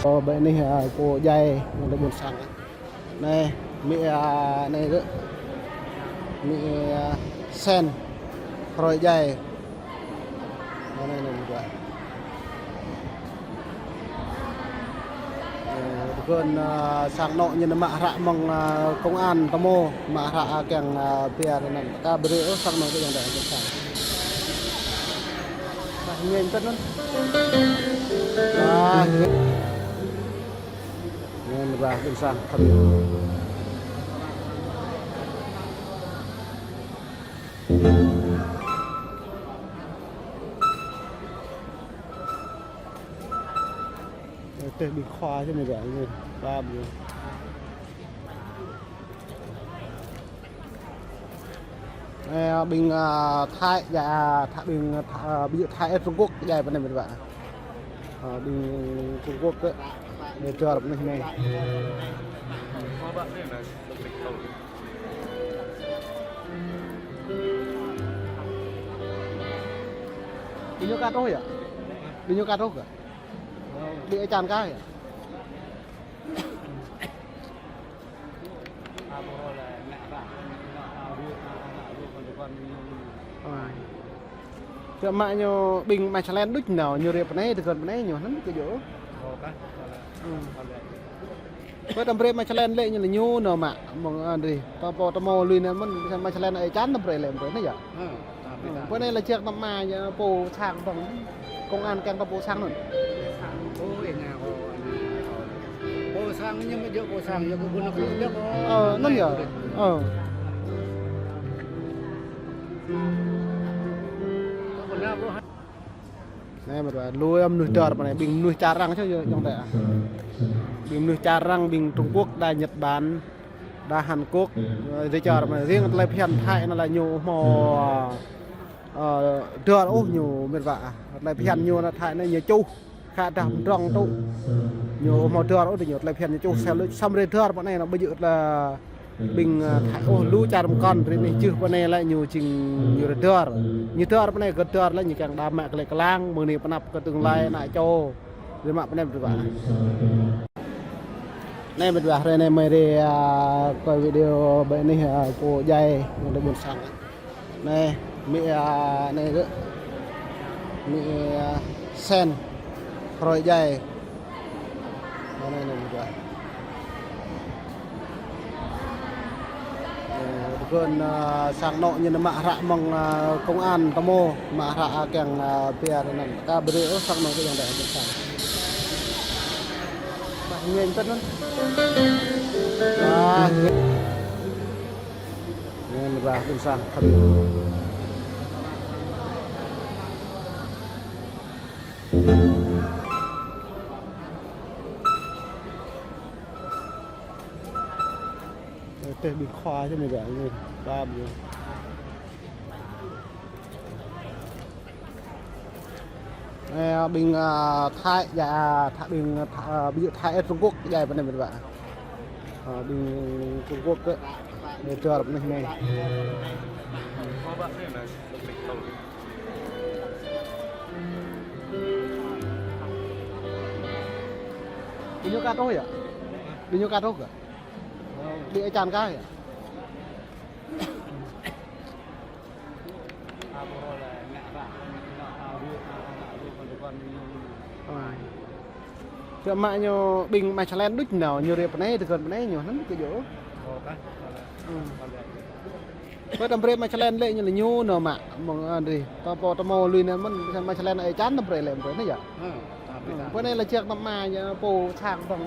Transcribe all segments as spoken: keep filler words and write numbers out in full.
Ơ, ƀơi anih, ơ, pô djai, ñu lĕ ƀôn sang. Anai, mĭ, ơ, anai rơ̆. Mĭ, ơ, sen, hrơi djai. Anai, anai, anai. Ơ, tơguan, ơ, sang anŏ ñu mă hră mơ̆ng, ơ, công an tơmo, mă hră, ơ, kiăng, ơ, pia anŭn. Ka brơi ôh sang anŏ kơ yang dai ƀôn sang. Bah, ngên tơ̆t anŭn. Bah, ngên. Ngên bah ƀôn sang. Tơ̆ ƀing khua čơ anai ƀă anai. Ba ƀing. Ơ, ƀing, ơ, Thái, djai, ơ, Thái, ƀing, ơ, Thái, ơ, ƀing Thái, ơ, Trung Quốc, djai pơ anai mĭt wa. Ơ, ƀing Trung Quốc kơ, ơ, dơr pơ anai anai. Ƀing ñu ka truh yơh? Ƀing ñu ka truh kơ? Ƀing ơi čan ka yơh? Ơ. Čơ mă ñu ƀing Michelin đôč nao, ñu rai pơ anai, tơguan pơ anai ñu, anŭn kơ yơh. Ơ. Pơ tơm brơi Michelin lĕ ñu lĕ ñu nao mă, mơ̆ng, ơ, adih. Tơpă tơmo lui anai mơ̆n, Michelin ơi čan tơm brơi lĕ brơi anai yơh. Ơ. Ơ, pơ anai lĕ jak tơm mă ñu pô sang tơ̆ng. Công an kiăng tơ̆ng pô sang anŭn. Ơ, anai kơ, anai kơ. Pô sang ñu mă jơ̆ pô sang, jơ̆ kơ ƀôn kơ jơ̆ kơ. Ơ, anŭn yơh. Ơ. Anai mơ̆n wa, lui mơnuih dơr pơ anai, ƀing mơnuih čar arăng čơ yơh, yŏng tĕ. Ƀing mơnuih čar arăng, ƀing Trung Quốc, đa Nhật Bản. Đa Hàn Quốc, ơ, dêh čar mơ̆n, riêng tơlơi phiăn Thái anŭn lĕ ñu hmâo, ơ, dơr ôh ñu mĭt wa. Tơlơi phiăn ñu anŭn Thái anai ñu čuh, khă dah pơdrŏng tŭ. Ñu hmâo dơr ôh ñu tơlơi phiăn ñu čuh sel lŭč, samơ̆ rai dơr pơ anai anŭn ƀu djơ̆ tơlơi ƀing, ơ, Thái ôh, lu čar mơkŏn rai anih čưh pơ anai lĕ ñu jing ñu rai dơr. Ñu dơr pơ anai kơ dơr lĕ ñu kiăng đa mă kơlek kơlang, mơ̆ng anai pơanăp kơ tương lai ană čô. Rai mă pơ anai mĭt wa. Anai mĭt wa, hrơi anai mơi rai, ơ, quay video ƀơi anih, ơ, pô djai, ñu lĕ ƀôn sang. Anai, mĭ, ơ, anai rơ̆. Mĭ, ơ, sen, hrơi djai. Anai, anai mĭt wa. Ơ, tơguan, ơ, sang anŏ ñu mă hră mơ̆ng, ơ, công an tơmo, mă hră, ơ, kiăng, ơ, pia anŭn. Ka brơi ôh sang anŏ kơ yang dai ƀôn sang. Bah, ngên tơ̆t anŭn. Bah, ngên. Ngên bah ƀôn sang. Tơ̆ ƀing khua čơ anai ƀă anai, ba ƀing. Ơ, ƀing, ơ, Thái, djai, ơ, Thái, ƀing, ơ, Thái, ơ, ƀing Thái, ơ, Trung Quốc, djai pơ anai mĭt wa. Ơ, ƀing Trung Quốc kơ, dơr pơ anai anai. Ƀing ñu ka truh yơh? Ƀing ñu ka truh kơ? Ƀing ơi čan ka yơh? Ơ. Čơ mă ñu ƀing Michelin đôč nao, ñu rai pơ anai, tơguan pơ anai ñu, anŭn kơ yơh. Ơ. Pơ tơm brơi Michelin lĕ ñu lĕ ñu nao mă, mơ̆ng, ơ, adih. Tơpă tơmo lui anai mơ̆n, Michelin ơi čan tơm brơi lĕ brơi anai yơh. Ơ, pơ anai lĕ jak tơm mă ñu pô sang tơ̆ng.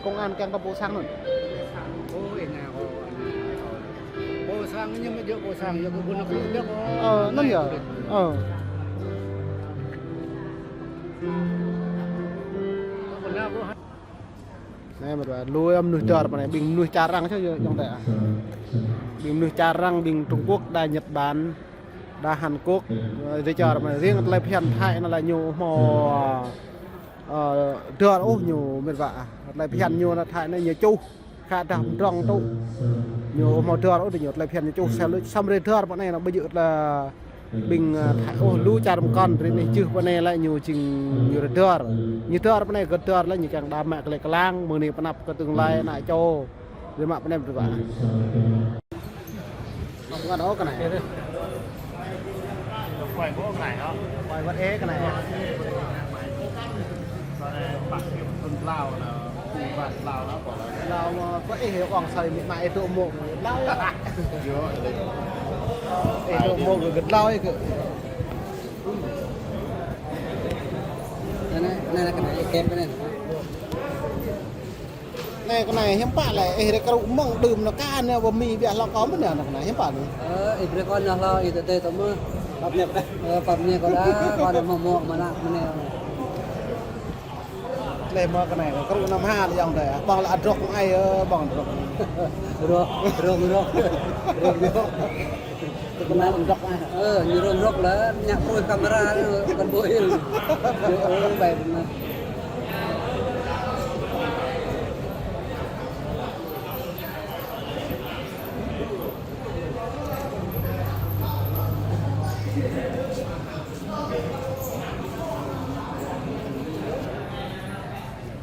Công an kiăng tơ̆ng pô sang anŭn. Ơ, anai kơ, anai kơ. Pô sang ñu mă jơ̆ pô sang, jơ̆ kơ ƀôn kơ jơ̆ kơ. Ơ, anŭn yơh. Ơ. Anai mơ̆n wa, lui mơnuih dơr pơ anai, ƀing mơnuih čar arăng čơ yơh, yŏng tĕ. Ƀing mơnuih čar arăng, ƀing Trung Quốc, đa Nhật Bản, đa Hàn Quốc, ơ, dêh čar pơ anai, riêng tơlơi phiăn Thái anŭn lĕ ñu hmâo, ơ, dơr ôh ñu mĭt wa. Tơlơi phiăn ñu anŭn Thái anai ñu čuh, khă dah pơdrŏng tŭ. Ñu hmâo dơr ôh ñu tơlơi phiăn ñu čuh sel lŭč, samơ̆ rai dơr pơ anai anŭn ƀu djơ̆ tơlơi Ƀing, ơ, Thái ôh lu čar mơkŏn, rĭm anai čưh pơ anai lĕ ñu jing ñu rơdơr. Ñu dơr pơ anai gơ̆t dơr lĕ ñu kiăng đa mă kơ lĕ kơlang, mơ̆ng anai pơanăp kơ tơlơi ană čô. Rĭm mă pơ anai bơrơbă. Không có đó cái này. Quay bố cái này hả? Quay bớt ế cái này. Con này bạn Hiệp Hưng Lao là, bạn Lao nó bảo là Lao mà có ế hiểu còn xoay mịn mại ế tụ mộ Lao. Ế tụ mộ người gật Lao ấy kìa. Anai, anai, anai, anai, anai. Anai, kơ anai hiư̆m pă lĕ, ih rơkru mơ̆ng đưm anŭn kơ anai, bơ mi biă hlâo kơ mơ̆n anŭn, kơ anai hiư̆m pă anai. Ơ, ih brơi kơ anŭn hlâo, ih tơdơi tơmơ̆. Pap ñe, ơ, pap ñe kơ đa, kơ anŭn mơ̆ mơ̆ mơ̆ anai, mơ̆ anai. Lĕ mơ̆ kơ anai, rơkru năm ha lĕ yŏng tơi, ƀơ̆ng lĕ adrŏk ai, ơ, ƀơ̆ng adrŏk. Rŏk, rŏk, rŏk. Rŏk, rŏk. Kơnăl rŏk ah. Ơ, ñu rŏk rŏk lĕ, ñă pruih kamera, kăn ƀuh il. Ơ, ƀai mơ̆n.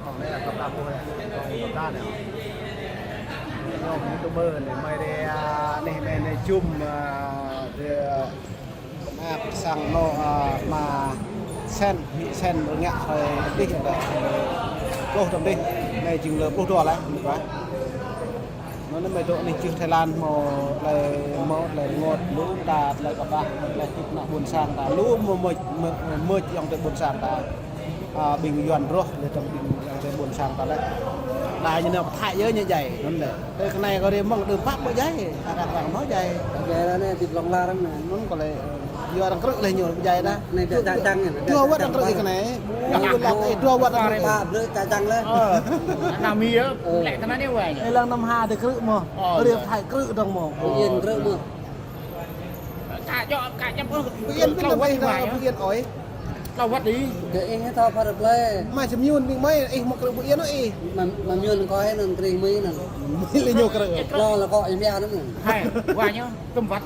Ơ, anai lĕ kơplah ƀuh lĕ, kơplah anai. Ñu YouTuber anai, mơi đe, a, anai, anai, anai, jum, a, đe, a, pơsang anŏ, a, ma sen, hĭ sen, rơngiă hrơi dih, pluh tơm dih. Anai jing lơ pluh dua lĕ, mơ̆ kơ. Anŭn anai mơi dŏ anai čưh Thái Lan hmâo tơlơi, hmâo tơlơi rơngot, lu ta tơlơi kơƀah, tơlơi hơdip ană ƀôn sang ta, lu mơ̆ mơ̆, mơ̆, mơ̆ yŏng tơi ƀôn sang ta. A, ƀing Yuan rŏh, lĕ tơm ƀing yŏng tơi ƀôn sang ta lĕ. Đa ñu nao pơthai yơh ñu djai, anŭn lĕ. Tơ kơ anai kơ rĭm mơ̆ng đưm păp ƀu djai, ta kơ arăng hmâo djai. Djai lă anai, tĭt lŏng lar anai, anŭn kơ lĕ, ơ, yua arăng krư̆ lĕ ñu ƀu djai đa. Anai biă čang čang anai, biă čang čang. Dua wơ̆t arăng krư̆ kơ anai. Ơ, ñu lăng, ơ, dua wơ̆t arăng krư̆. Ba brơi čang čang lĕ. Ơ. Anăm mi yơh, ơ, lĕ kơ anai wai ñu. Ih lăng năm ha tơ krư̆ mơ̆. Ơ, rĭm lĕ. Thai krư̆ dong mơ̆. Ơ. Yên krư̆ mơ̆. Kơ čô, kơ čô, ơ, Yên ƀĭ tlâo wơ̆t đa, wai ñu. Yên ơi. Tlâo wơ̆t đih. Kơ ih thâo phara plơi. Mai čem yun ƀing mai, ih mă krư̆ ƀu Yên ơi ih. Mă, mă yun kơ ih anŭn krư̆ mai anŭn. Mai lĕ ñu krư̆. Tlâo lă kơ ih mia anŭn. Hai, wai ñu, tơm wơ̆t.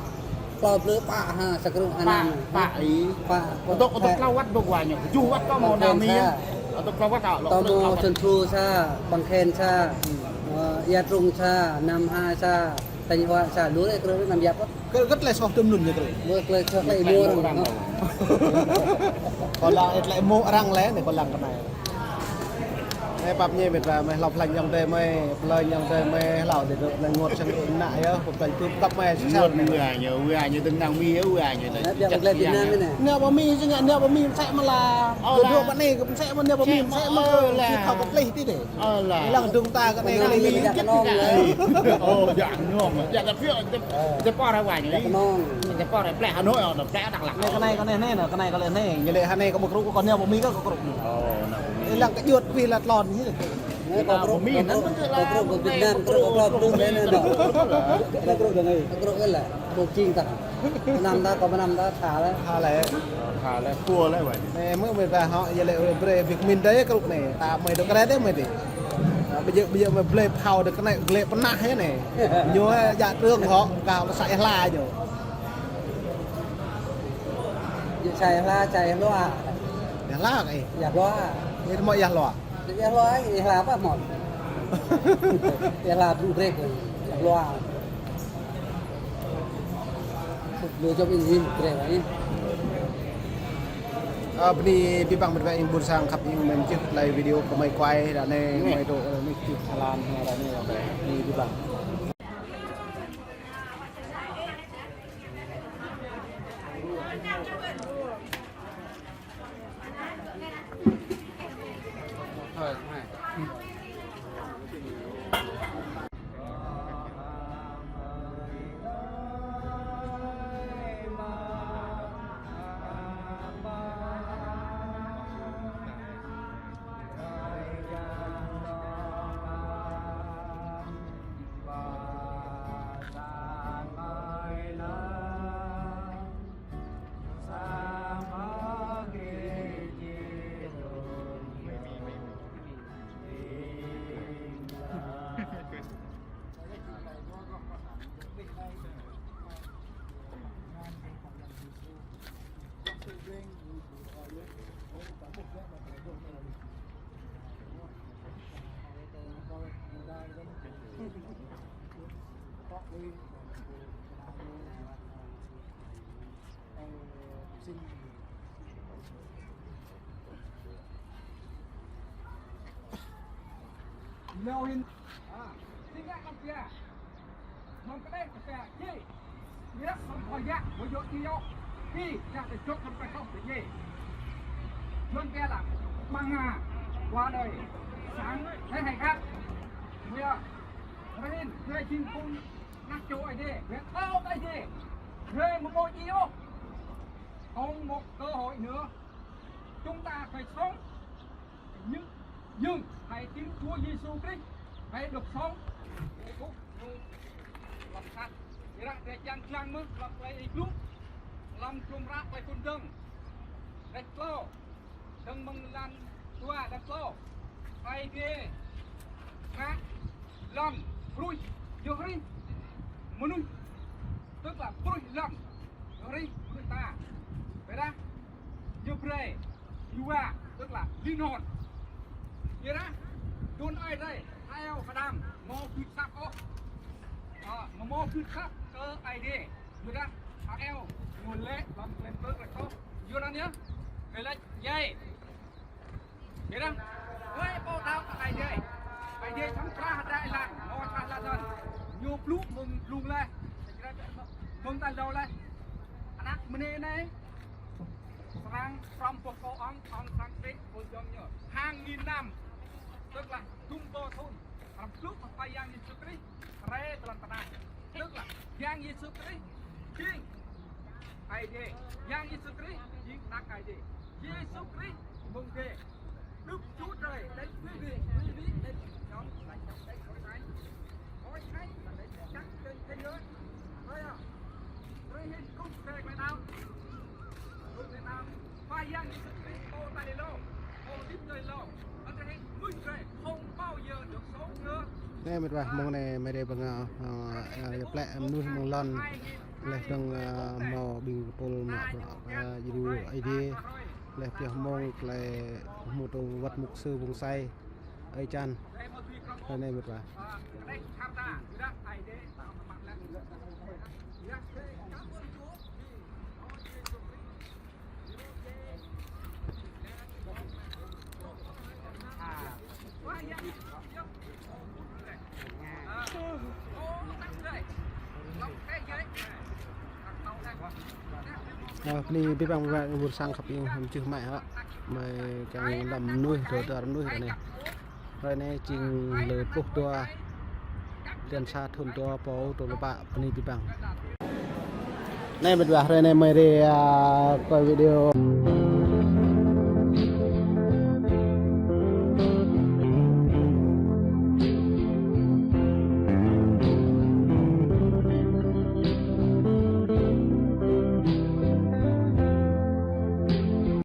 Tlâo plơi pă ha, sa krư̆ anŭn. Pă, pă ih. Pă. Untuk, untuk tlâo wơ̆t dŏ wai ñu. Juh wơ̆t kơ mơ̆ anăm mi. Sa. Untuk tlâo wơ̆t kơ lŏ krư̆ tlâo wơ̆t. Tơm Sun Tru sa, Bang Khen sa, ơ, Ia Trung sa, Nam Ha sa, Thanh Hóa sa, lu lĕ krư̆ năm yap. Kơ, kơ tơlơi soh tơm anŭn ñu krư̆. Ƀu tơlơi soh tơlơi ih mơ̆ arăng. Kơ lăng ih tơlơi mơ̆ arăng lĕ anai kơ lăng kơ anai. Ơ, pap ñe mĕt wa, mơi hlâo plơi yŏng tơi mơi, plơi yŏng tơi mơi hlâo dih tơlơi rơngot sang ană yơh, pap plơi tŭ tăp mơi sơsăr. Rơngot mơi. Wai ñu, wai ñu tơngan mi yơh, wai ñu lĕ. Anai biă plơi Việt Nam anai. Anai ƀu mi sĭt ngă, anai ƀu mi mơsĕ mơ̆ la. Ơ, la. Dŏ ƀơi anai kơ mơsĕ mơ̆, anai ƀu mi mơsĕ mơ̆ kơ. Ơ, la. Či thâo kơ plơi tih dih. Ơ, la. Ih lăng dŏ ta kơ anai kơ anai mi. Ơ, yua ñu, yua kơ phiơ̆, tơpă rai wai ñu. Tơpă rai plơi Hà Nội, plơi Đắk Lắk. Anai kơ anai, kơ anai, anai, kơ anai, kơ anai. Ñu lĕ anai kơ ƀu krư̆, kơ anai ƀu mi kơ krư̆. Ơ, anai ƀu mi. Ih lăng kơ juăt pih la tlôn hĭ. Anai kơ krư̆, kơ krư̆, kơ Việt Nam, krư̆ kơ plơi Plŭ anai anai. Kơ krư̆ kơ anai. Kơ krư̆ kơ anai. Kơ čing ta. Năm ta, kơ năm ta, tha lĕ. Tha lĕ. Ơ, tha lĕ, pua lĕ wai. Anai mơ̆ mơi ta hŏ, yua lĕ brơi Việt Minh đơi krư̆ anai. Ta mơi dŏ krĕ đơi mơi dih. Ơ, ƀu djơ̆, ƀu djơ̆ mơi blơi phao dŏ kơ anai, glĕ pơnah hĭ anai. Ñu, ơ, djă trưng hŏ, kơ sa ia hla ñu. Djơ̆ sa ia hla, sa ia hlua. Ia hla kơ ih? Ia hlua. Ih hmâo ia hlua? Ia hlua, ia hla pă hmâo. Ia hla brŭ brek, ia hlua. Lu čŏp ih yin brek ih. Ơ, bơni abih bang mĕt wa ƀôn sang khăp ih mơ̆n čưh tơlơi video kơ mơi kuai ră anai, mơi dŏ, ơ, anai čưh Thái Lan ră anai, bơni abih bang. Lô hin. A, si ngă kơ pia. Mơ̆ng kơ đeh kơ pia, ji. Yă, mơ̆ng kơ yă, mơ̆ng yŏ ji yŏ. Phi, yă tơ jŏk mơ̆ng kơ kŏ tơ ji. Mơ̆ng pia lă, mơ̆ng ngă, wa đơi. Sang, hơi hơi khăp. Mơ̆ng yă. Rơ hin, rơ jing phung, ngă čô Ơi Adai. Rơ thâo Ơi Adai. Rơ mơ̆ng mơ̆ng ji yŏ. Còn một cơ hội nữa, chúng ta phải sống. Nhưng, nhưng hãy tin Chúa Giêsu Christ, hãy được sống. Ơ, ơ, ơ, lăm sat. Ƀiădah drơi jăn jlang mơ̆, lăm klei ih blŭ. Lăm klum ră klei kun dơ̆ng. Drơi klâo. Dơ̆ng mơ̆ng lan dua, drơi klâo. Ơi Adai. Ngă lŏn, brui, yơh rih. Mơnuih. Tức là brui lŏn. Yơh rih, mơnuih ta. Ƀiădah. Yơh brơi. Yua, tức là linh hồn. Ƀiădah, đưm ai rai, hơiâo Adam, mơ̆ gưt asăp ôh. A, mơ̆ gưt asăp kơ Ơi Adai. Ƀiădah, hơiâo, ñu lĕ, lăm klem pơk lĕ kơ. Yua anŭn yơh, kơ lĕ, yai. Ƀiădah, wơ̆i, pô thâo kơ Ơi Adai. Ơi Adai čang krah hơdră lăng, mơ̆ čang lăng lăng. Ñu blŭ mơ̆ng blung leh. Mơ̆ng tal dâu leh. Ană mơnê anai. Srăng pơhrăm boh kŏ ŏng, ŏng srăng pĕ, ƀơi jŏng ñu. Hàng nghìn năm. Tức là dŭm rơbâo thŭn. Srăng blŭ kơ Khua Yang Yêsu Krist. Rai tơlơi tơnap. Tức là Yang Yêsu Krist jing Ơi Adai. Yang Yêsu Krist jing Anak Ơi Adai. Yêsu Krist mơ̆ng Ơi Adai. Đức Chúa Trời đến quý vị, quý vị đến trong lãnh đạo Hội Thánh. Hội Thánh là để chắc trên thế giới. Ơi à, ơi, hình khung về mày tao. Khung về tao. Khua Yang Yêsu Krist, ô ta đi lô. Ô tiếp đời lô. Ơi, hình khung về không bao giờ được xấu nữa. Anai mĕt wa, mơ̆ng anai mơi dê pơngă, ơ, ơ, plĕ mơnuih mơ̆ng lŏn. Laih dơ̆ng, ơ, hmâo ƀing pôl mă, ơ, djru Ơi Adai. Laih pioh mơ̆ng klei hmâo tơ wăt mục sư Bông Sai. Ơi Čan. Hrơi anai mĕt wa. Ơ, bơni abih bang ƀing ƀing ƀuôn sang khăp ing hăm čih mă hă. Mơi kiăng lăm mơnuih, dŏ dŏ mơnuih ră anai. Hrơi anai jing lơ pluh dua, blan sa thŭn dua rơbâo dua pluh pă, bơni abih bang. Anai mĕt wa, hrơi anai mơi rai, a, quay video.